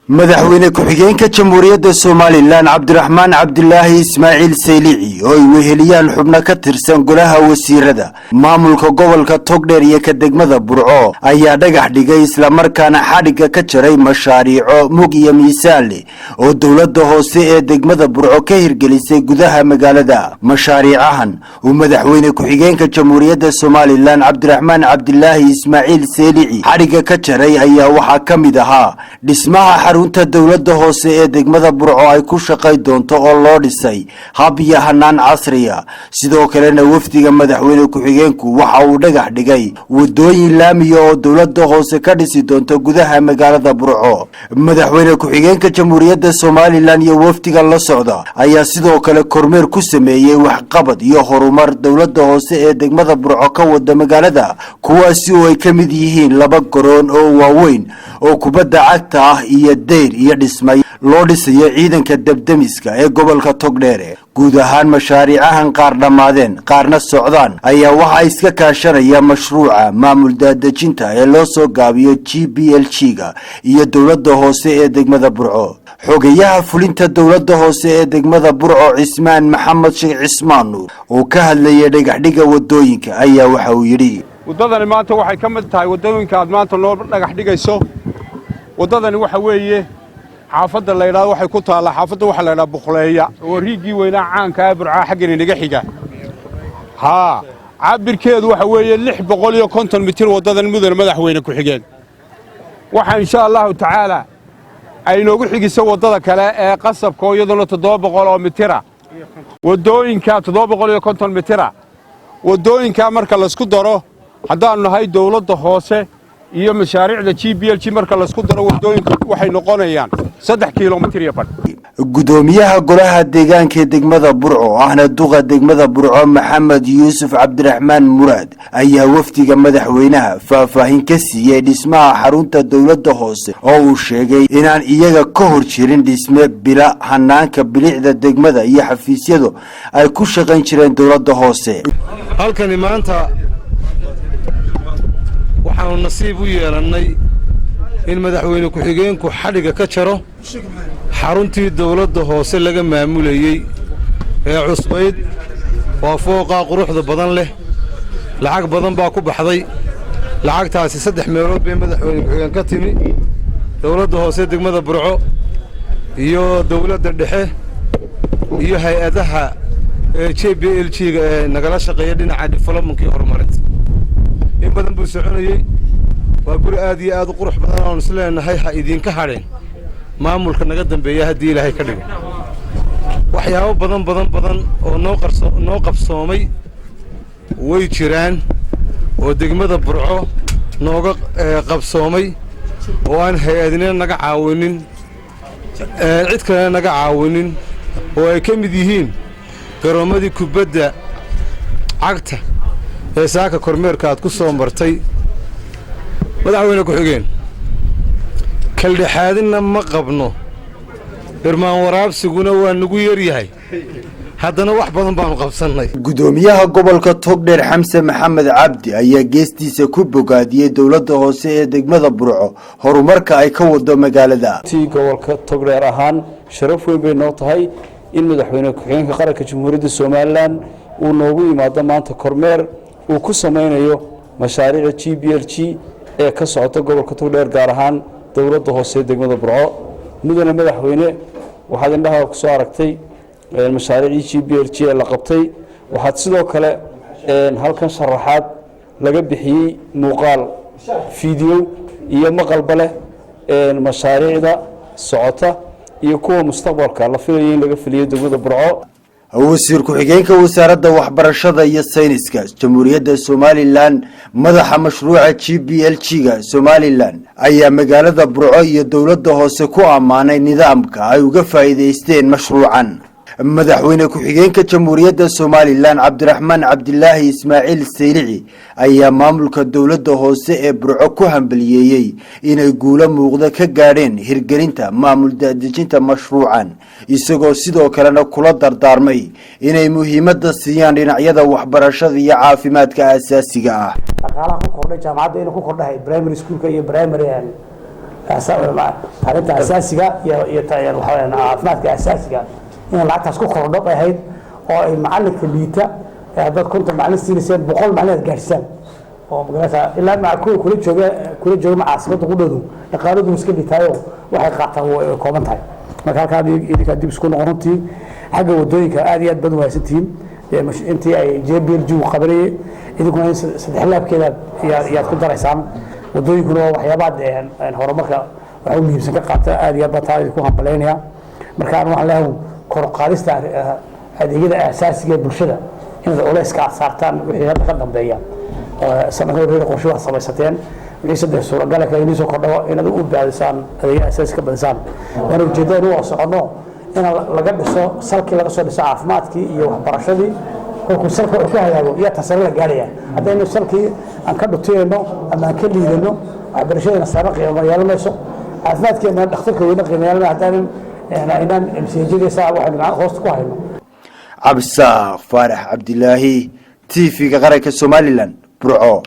Madaxweyne ku-xigeenka Jamhuuriyadda Somaliland, Cabdiraxmaan Cabdilaahi Ismaaciil Saylici, oo ay weheliyaan xubno ka tirsan golaha wasiirada, maamulka gobolka Togdheer iyo ka degmada Burco, ayaa dhagax dhigay islamarkaana xadhigga ka jaray mashaariico mug iyo miisaan leh oo dowladda hoose ee degmada Burco ka hirgelisay gudaha magaalada. Mashaariicahan uu madaxweyne ku-xigeenka Jamhuuriyadda Somaliland, Cabdiraxmaan Cabdilaahi Ismaaciil Saylici, xadhigga ka jaray ayaa waxaa ka mid ahaa dhismaha xarunta dowladda hoose ee degmada Burco ay ku shaqay doonto oo loo dhisay hab iyo hanaan casriya. Sidoo kalena wafdiga madaxweyne ku-xigeenku waxa uu dhagax dhigay wadooyin laamiya oo dowladda hoose ka dhisi doonto gudaha magaalada Burco. Madaxweyne ku-xigeenka Jamhuuriyadda Somaliland iyo wafdiga la socda ayaa sidoo kale kormeer ku sameeyey waxqabad iyo horumar dowladda hoose ee degmada Burco ka wada magaalada, kuwaasi oo ay ka mid yihiin laba garoon oo waaweyn oo kubadda cagta ah iyo deyr iyo dhismay loo dhisayo ciidanka debdemiska ee gobolka Togdheere. Guud ahaan mashaariicahan qaar dhammaadeen, qaarna socdaan, ayaa waxaa iska kaashanaya mashruuca maamul daadejinta ee loo soo gaabiyo GPLG ga iyo dowladda hoose ee degmada Burco. Xogayaha fulinta dowladda hoose ee degmada Burco, Cismaan Maxamed Sheekh Cismaan Nuur, oo ka hadlayay dhagaxdhiga wadooyinka, ayaa waxa uu yidhi: Waddadani maanta waxay ka mid tahay waddooyinka aad maanta noo dhagax dhigayso. Waddadani waxa weeye xaafadda la ydhahdo, waxay ku taallaa xaafadda waxa la ydhaha Buqleeya, oo riiggii weynaa caanka ah Burcaa xaggan inaga xiga. Haa, cabbirkeedu waxa weeye 650 mitir waddadan. Mudane madaxweyne ku-xigeen, waxaa insha Allahu tacaalaa ay inoogu xigiso waddada kale ee Qasabka oo iyaduna 700 oo mitira. Waddooyinka 750 mitira, waddooyinkaa marka laysku daro, haddaannu nahay dawladda hoose iyo mashaariicda GPLG marka laysku daro, waddooyinku waxay noqonayaan 3 kilomitir iyo badh. Gudoomiyaha golaha deegaanka ee degmada Burco, ahna duqa degmada Burco, Maxamed Yuusuf Cabdiraxmaan Muraad, ayaa wafdiga madaxweynaha faahfaahin ka siiyey dhismaha xarunta dowladda hoose, oo uu sheegay inaan iyaga ka hor jirin dhisme bila hanaanka bilicda degmada iyo xafiisyadu ay ku shaqayn jireen dowladda hoose. Halkani maanta waxaannu nasiib u yeelannay in madaxweyne ku-xigeenku xadhigga ka jaro xaruntii dawladda hoose laga maamulayey ee cusbayd. Waa fooqaa quruxda badan leh. Lacag badan baa ku baxday. Lacagtaasi saddex meelood bay madaxweyne ku-xigeen ka timi: dawladda hoose degmada Burco iyo dawladda dhexe iyo hay-adaha JPLG-ga ee nagala shaqeeya dhinaca developmentkii horumarinta. In badan buu soconayey. Waa guri aad iyo aad u qurux badan oonu is leenahay ha idinka hadheen maamulka naga dambeeya haddii Ilaahay ka dhigo. Waxyaabo badan badan badan oo noo qabsoomay way jiraan oo degmada Burco nooga qabsoomay, oo aan hay-adina naga caawinin, cid kalena naga caawinin, oo ay ka mid yihiin garoommadii kubadda cagta ee saaka kormeerka aad ku soo martay, madaxweyne ku-xigeen. Kaldhexaadinna ma qabno, irmaan waraabsiguna waa nagu yar yahay, haddana wax badan baanu qabsannay. Gudoomiyaha gobolka Togdheer, Xamse Maxamed Cabdi, ayaa geestiisa ku bogaadiyey dowladda hoose ee degmada Burco horumarka ay ka wado magaalada. Ti gobolka Togdheer ahaan sharaf weyn bay noo tahay in madaxweyne ku-xigeenka qaranka Jamhuuriyadda Somaliland uu noogu yimaado maanta kormeer uu ku samaynayo mashaariicda GPLG ee ka socota gobolka Togdheer, gaar ahaan dowladda hoose ee degmada Burco. Mudane madaxweyne, waxaad indhaha ku soo aragtay mashaariicdii GPLG ee la qabtay. Waxaad sidoo kale halkan sharaxaad laga bixiyey, muuqaal fiideo iyo maqalba leh, mashaariicda socota iyo kuwa mustaqbalka la filayo in laga fuliyo degmada Burco. Wasiir ku-xigeenka wasaaradda waxbarashada iyo sayniska Jamhuuriyadda Somaliland, madaxa mashruuca GPLG-ga Somaliland, ayaa magaalada Burco iyo dowladda hoose ku ammaanay nidaamka ay uga faa'iidaysteen mashruucan. Madaxweyne ku-xigeenka Jamhuuriyadda Somaliland, Cabdiraxmaan Cabdilaahi Ismaaciil Saylici, ayaa maamulka dowladda hoose ee Burco ku hambaliyeeyey inay guulo muuqda ka gaadheen hirgelinta maamul daadejinta mashruucan, isagoo sidoo kalena kula dardaarmay inay muhiimadda siiyaan dhinacyada waxbarashada iyo caafimaadka aasaasiga ah. Dhaqaalaha ku kordhay jaamacadda inuu ku kordhahay primary schoolka iyo primary Tacliinta asaasiga iyo caafimaadka asaasiga in lacagtaas ku kordho bay ahayd, oo ay macalinka liita ee haddaad 50 macalin siinayseen, 100 macalin aad gaadhsaan, oo magarata ilaa maca kuwa kula jooga caasimada ku dhowdu dhaqaaladu iska liitaayo, waxay qaataan way kooban tahay. Marka halkaa idinkaa dib isku noqon. Runtii xagga wadooyinka aad iyo aad baad wahaysantihiin. Intii ay JPLG u qabanayay, idinkuna in saddex laabkeeda yaad ku daraysaan. Wadooyinkuna waa waxyaabaha horumarka waxa u muhiimsan ka qaata. Aad iyo aad baan taa idinku hambalaynaya. Marka aan waxaan leeyahay, kor u qaadista adeegyada asaasiga ee bulshada inaad culayska aad saartaan wixii hadda ka dambeeya. Sanadka hore qorshe waad samaysateen, wixii saddex suuragala kale inii soo kordho inaad u baadisaan adeegyada asaasiga ka badisaan. Waana ujeeddada inu soconno, in laga dhiso salkii, laga soo dhiso caafimaadkii iyo waxbarashadii. Kolkuu salka wuxuu ku hagaago yaa tasare la gaaraya. Haddaynu salkii aan ka dhutinayno ama aan ka liidano, waxbarashadeena sare qiimo yeelan mayso, caafimaadkeena dhakhtarka weyne qiimo yeelan mayso, haddaanan aynaan MCH-yadiisa waxaynu hoosta ku hayno. Cabdisaaq Faarax Cabdilaahi, TV-ga qaranka Somaliland, Burco.